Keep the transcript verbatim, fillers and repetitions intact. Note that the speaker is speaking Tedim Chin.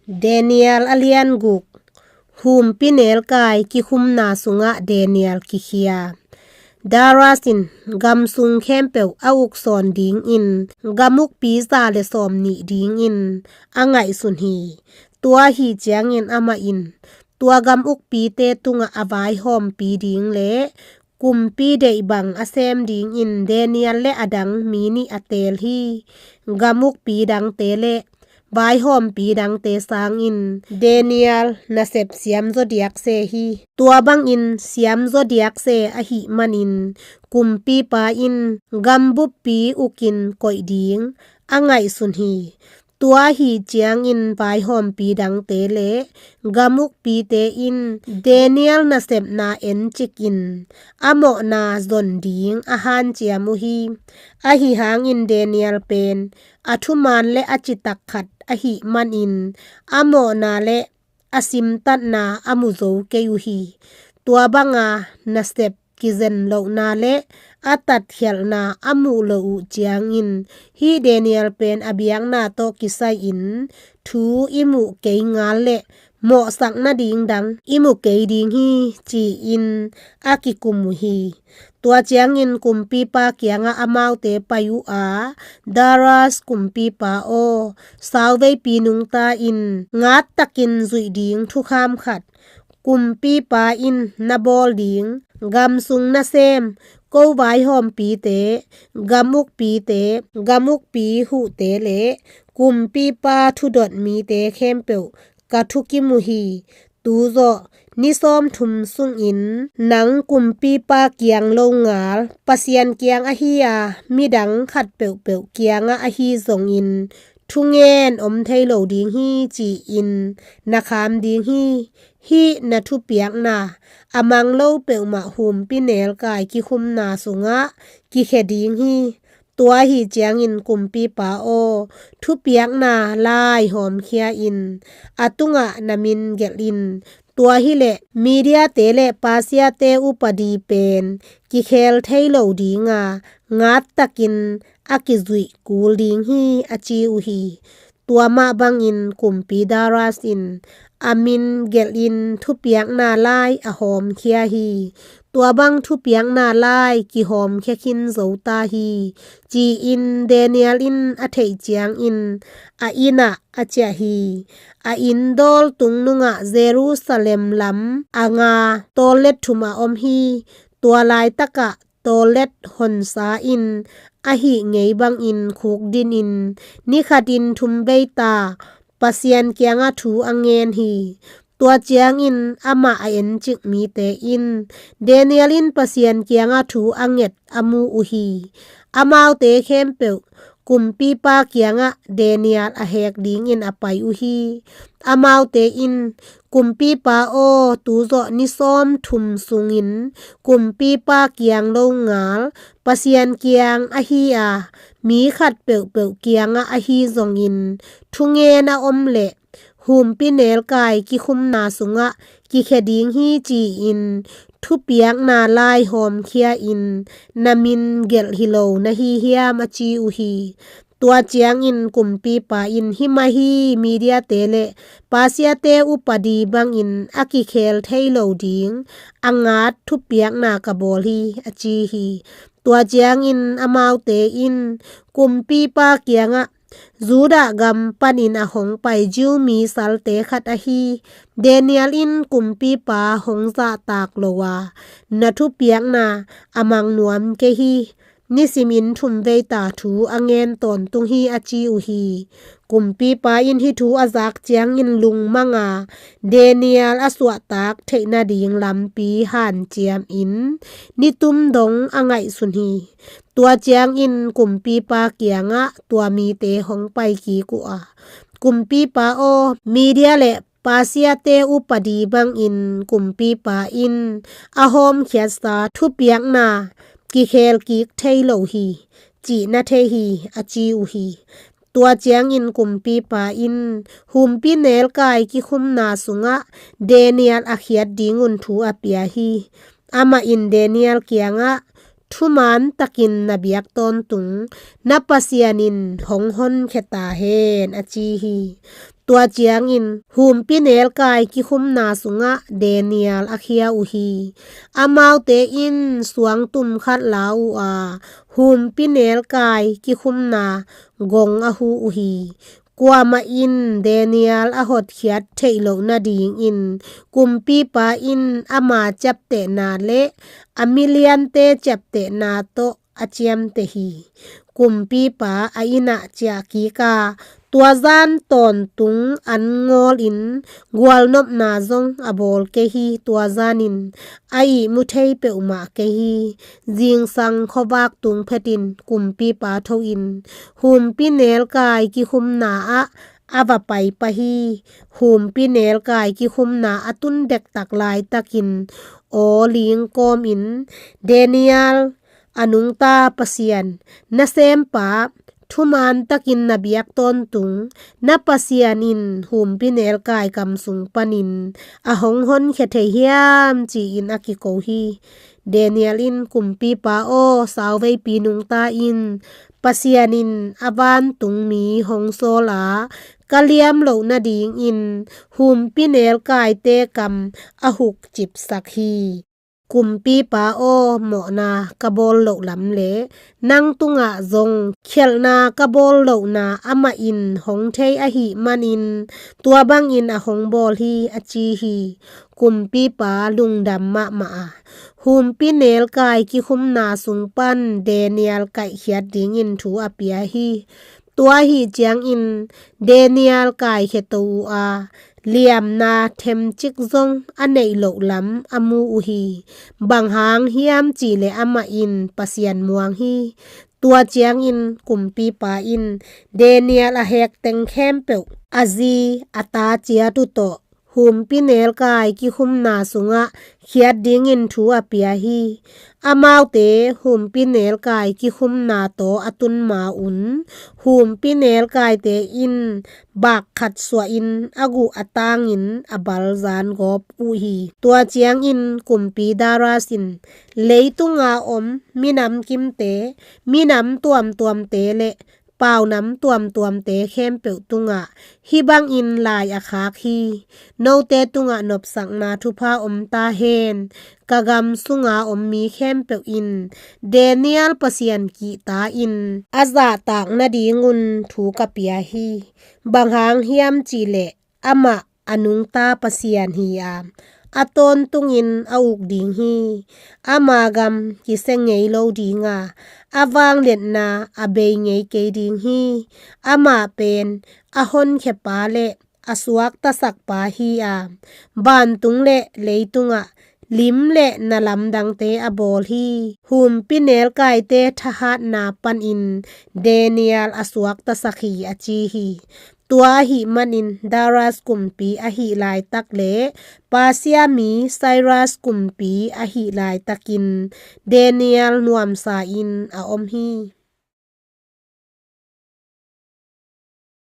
Daniel a lian guk. Humpi nelkai kikhumna sungah Daniel kikhia. Darius in gam sung khempeuh a uksawn dingin gam ukpi za le sawmnih dingin a ngaihsun hi. Tua ahi ciangin amah in tua gam ukpite tungah a vaihawmpi ding le kumpi deih bang a sem dingin Daniel le a dang mi nih a teel hi. Gam ukpi dangte le vaihawmpi dangte sangin Daniel nasep siamzaw diak se hi. Tua bangin siamzaw diak se ahih manin kumpipa in gam buppi ukin koih ding a ngaihsun hi. Tua ahi ciangin vaihawmpi dangte le gam ukpite in Daniel nasepna encikin a mawhna zon ding a hanciam uh hi. Ahi hangin Daniel pen a thuman le a citak khat ahih manin a mawhna le a simtatna a mu zo kei uh hi. Tua banga nasep kizen lohna le a tatkhialhna a muh loh uh ciangin hih Daniel pen a biakna tawh kisai-in thu i muh kei ngal le mawhsak nading dang i mu kei ding hi, ci-in a kikum uh hi. Tua ciangin kumpipa kiangah amaute pai uh a, Darius kumpipa aw, sauveipi nungta in ngattakin zuih ding thukham khat kumpipa in na bawl ding, gam sung nasem, ko vaihawmpite, gam ukpite, gam ukpi huhte le kumpipa thudot mite khempeuh ka thukim uh hi. Tuzawh ni sawmthum sungin nang kumpipa kiang lo ngal Pasian kiang ahi a, midang khat peuhpeuh kiangah ahi zongin thungen om thei lo ding hi, ci-in na kham ding hi. Hih na thupiakna a mang lo peuhmah humpi nelkai kikhumna sungah kikhia ding hi. Tua ahi ciangin kumpipa aw, thupiakna lai hawmkhia in, a tungah na min gelh in. Tua hileh Mediate le Persiate upadi pen kikhel thei lo dinga, ngattakin a kizuih kul ding hi, a ci uh hi. Tua mah bangin kumpi Darius in a min gelhin thupiakna lai a hawmkhia hi. Tua bang thupiakna lai kihawmkhia khin zo ta hi, ci-in Daniel in a theih ciangin a innah a ciah hi. A inn dawl tungnungah Jerusalem lam a nga tawllet thum a om hi. Tua laitakah tawllet honsa in a hih ngei bangin khukdinin nikhatin thum vei ta Pasian kiangah thu a ngen hi. Tua ciangin amah a encik mite in Daniel in Pasian kiangah thu a nget a mu uh hi. Amaute khempeuh kumpipa kiangah Daniel a hek dingin a pai uh hi. Amaute in, kumpipa aw, tuzawh ni sawmthum sungin kumpipa kiang lo ngal Pasian kiang ahi a, mi khat peuhpeuh kiangah ahi zongin thungen a om leh humpi nelkai kikhumna sungah kikhia ding hi, ci-in thupiakna lai hawmkhia in na min gelh hi lo na hi hiam, a ci uh hi. Tua ciangin kumpipa in, himah hi, Mediate le Persiate upadi bangin a kikhel thei lo ding a ngat thupiakna ka bawl hi, a ci hi. Tua ciangin amaute in kumpipa kiangah, Judah gam panin a hong pai Jew mi salte khat ahi Daniel in kumpipa hong zahtak lo a, na thupiakna a mang nuam kei hi. Nisimin thum vei ta thu a ngen tawntung hi, a ci uh hi. Kumpipa in hih thu a zak ciangin lungmang a, Daniel a suahtak theih nading lampi hanciamin nitum dong a ngaihsun hi. Tua ciangin kumpipa kiangah tua mite hong pai kik uh a, kumpipa aw, Media le Persiate upadi bangin kumpipa in a hawmkhiatsa thupiakna kikhel kik thei lo hi, cih na thei hi, a ci uh hi. Tua ciangin kumpipa in humpi nelkai kikhumna sungah Daniel a khiat dingun thu a pia hi. Amah in Daniel kiangah, thuman takin na biak tawntung na Pasian in hong honkhia ta hen, a ci hi. Tua ciangin humpinelkai kikhumna sungah Daniel a khia uh hi. Amaute in suangtum khat la uh a, humpinelkai kikhumna gong a hu uh hi. Kuamah in Daniel a hotkhiat theih loh nadingin kumpipa in ama ciaptehna le a miliante ciaptehna tawh a ciamteh hi. Kumpipa a innah ciah kik a, tua zan tawntung an ngawlin gualnopna zong a bawl kei hi. Tua zanin a ihmu thei peuhmah kei hi. Zingsang khuavak tung phetin kumpipa tho in humpinelkai kikhumna ah a va paipah hi. Humpinelkai kikhumna a tun dektak laitakin aw ling kawmin Daniel, a nungta Pasian, na sempa, thuman takin na biak tawntung na Pasian in humpinelkai kam sung panin a hong honkhia thei hiam, ci-in a kiko hi. Daniel in, kumpipa aw, sauveipi nungta in, Pasian in a vantungmi hong sawl a, ka liam loh nadingin humpinelkaite kam a hukcipsak hi. Kumpipa aw, mawhna ka bawl loh lam le nang tungah zong khialhna ka bawl lohna amah in hong thei ahih manin tua bangin a hong bawl hi, a ci hi. Kumpipa lungdam mahmah a, humpinelkai kikhumna sung pan Daniel kaihkhiat dingin thu a pia hi. Tua ahih ciangin Daniel kaikhia to uh a, liamna themcik zong a neih loh lam a mu uh hi. Bang hang hiam cihleh amah in Pasian muang hi. Tua ciangin kumpipa in Daniel a hek teng khempeuh a zi a ta ciat uh tawh humpinelkai kikhumna sungah khiat dingin thu a pia hi. Amaute humpinelkai kikhumna taw a tun ma un humpinelkaite in bak khat suahin a guh a tangin a balzan gawp uh hi. Tua ciangin kumpi Darius in leitunga om minam kimte, minam tuamtuamte le paunam tuamtuamte khempeuh tungah hih bangin lai a khak hi. Note tungah nopsakna thupha om ta hen. Ka gam sunga om mi khempeuh in Daniel Pasian kihta-in a zahtak nadingun thu ka pia hi. Bang hang hiam cihleh amah a nungta Pasian hi a, a tawntungin a uk ding hi. Ama gam kisia ngei lo ding a, a vangliatna a bei ngei kei ding hi. Amah pen a honkhiapa le a suaktasakpa hi a, vantung le leitungah lim le na lamdangte a bawl hi. Humpinelkaite thahatna panin Daniel a suaktasak hi, a ci hi. Tua ahih manin Darius kumpi ahih laitak le Persia mi Cyrus kumpi ahih laitakin Daniel nuamsa-in a om hi.